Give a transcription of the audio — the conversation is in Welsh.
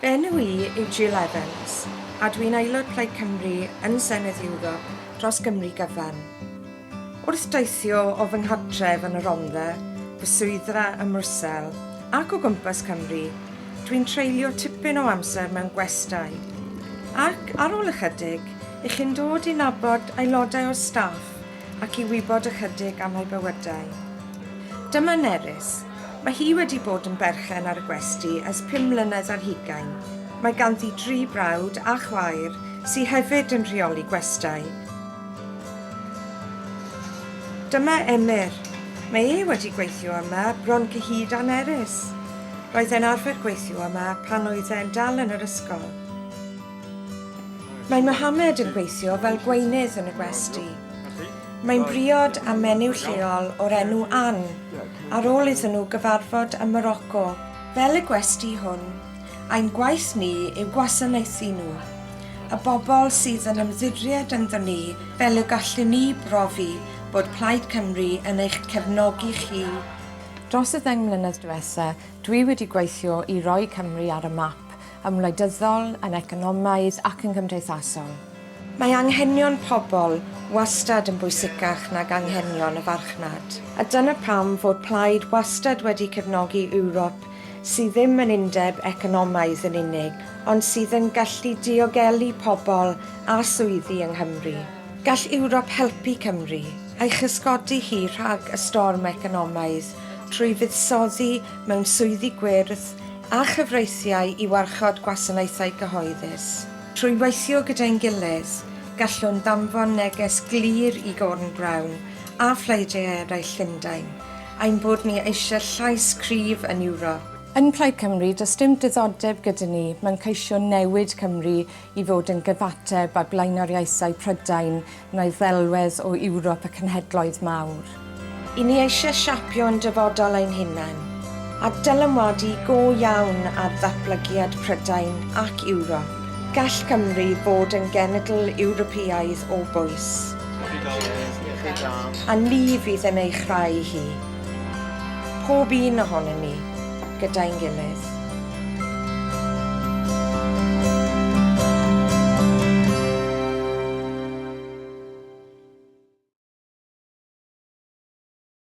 Fy enw i yw Jill Evans a dwi'n aelod Plaid Cymru yn Senedd Ewrop dros Gymru gyfan. Wrth deithio o fy nghartref yn y Rhondda, fy swyddfa ym Mrwsel, ac o gwmpas Cymru, dwi'n treulio tipyn o amser mewn gwestai. Ac, ar ôl ychydig, 'ych chi'n dod i nabod aelodau o'r staff ac i wybod ychydig am eu bywydau. Dyma Nerys. Mae hi wedi bod yn berchen ar y gwesty ers pum mlynedd ar hugain. Mae ganddi dri brawd a chwaer sy hefyd yn rheoli gwestai. Dyma Emyr. Mae e wedi gweithio yma bron cyhyd â Nerys. Roedd e'n arfer gweithio yma pan oedd e'n dal yn yr ysgol. Mae Mohamed yn gweithio fel gweinydd yn y gwesty. Mae'n briod â menyw lleol o'r enw Ann, ar ôl iddyn nhw gyfarfod ym Morocco. Fel y gwesty hwn, ein gwaith ni yw gwasanaethu nhw, y bobl sydd yn ymddiried ynddon ni fel y gallwn ni brofi bod Plaid Cymru yn eich cefnogi chi. Dros y ddeng mlynedd diwetha, dwi wedi gweithio i roi Cymru ar y map, yn wleidyddol, yn economaidd ac yn gymdeithasol. Mae anghenion pobl wastad yn bwysicach nag anghenion y farchnad. A dyna pam fod Plaid wastad wedi cefnogi Ewrop sydd ddim yn undeb economaidd yn unig, ond sydd yn gallu diogelu pobl a swyddi yng Nghymru. Gall Ewrop helpu Cymru, a'i chysgodi hi rhag y storm economaidd trwy fuddsoddi mewn swyddi gwyrdd a chyfreithiau i warchod gwasanaethau cyhoeddus. Trwy weithio gyda'n gilydd, gallwn ddanfon neges glir i Gordon Brown a phleidiau eraill Llundain, ein bod ni eisiau llais cryf yn Ewrop. Yn Plaid Cymru, does dim diddordeb gyda ni mewn ceisio newid Cymru i fod yn gyfateb â blaenoriaethau Prydain na'i ddelwedd o Ewrop y cenhedloedd mawr. I ni eisiau siapio'n dyfodol ein hunain, a dylanwadu go iawn ar ddatblygiad Prydain ac Ewrop. Gall Cymru fod yn genedl Ewropeaidd o bwys. A ni fydd yn ei chreu hi. Pob un ohonon ni, gyda'n gilydd.